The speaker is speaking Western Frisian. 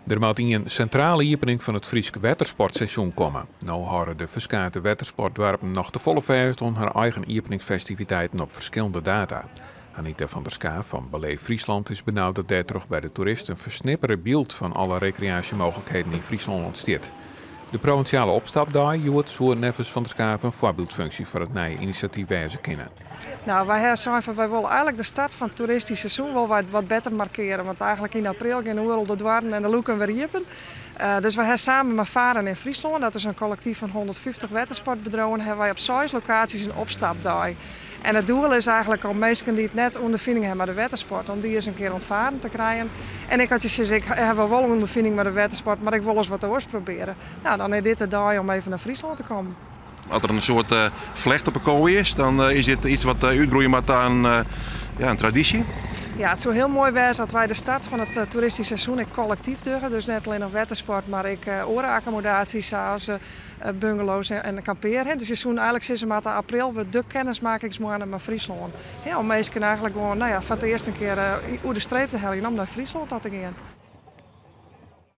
Der moat ien sintrale iepening fan it Frysk wettersportseizoen komme. No hâlde de ferskate wettersportdoarpen noch te folle fêst oan har eigen iepeningsfestiviteiten op ferskillende data. Anita van der Schaaf fan Beleef Friesland is benaud dat dêrtroch by de toerist in fersnippere byld fan alle rekreaasjemooglikheden yn Fryslân ûntstiet. De provinsjale opstapdei hjoed soe neffens Van der Schaaf in foarbyldfunksje foar it nije inisjatyf wêze kinne. Nou, wy hawwe sein fan wy wolle eigenlik de start fan it toeristysk seizoen wol wat, wat better markearje. Want eigenlik yn april geane oeral de doarren en de lûken wer iepen. Dus wy hawwe samen mei Varen in Fryslân, dat is in kollektyf fan 150 wettersportbedriuwen, hawwe wy op seis lokaasjes in opstapdei. En it doel is eigenlik om minsken dy't net ûnderfining hawwe mei de wettersport, om dy ris in kear oan it faren te krijen. En ek as je sizze, ik haw wol ûnderfining mei de wettersport, mar ik wol ris wat oars probearje. Nou, dan is dit de dei om even nei Fryslân te kommen. As der in soart flecht op 'e koai is, dan is dit iets wat útgroeie moat ta in, ja, in tradysje. Ja, it soe hiel moai wêze as wy de start fan it toeristysk seizoen ek kollektyf dogge. Dus net allinnich wettersport, mar ek oare akkommodaasjes sa as bungalows en kampearjen. Dus je soene eigenlik sizze moatte, april wurdt de kennismakkingsmoanne mei Fryslân. Ja, om minsken eigenlik gewoan, nou ja, foar it earst in kear oer de streep te heljen om nei Fryslân ta te gean.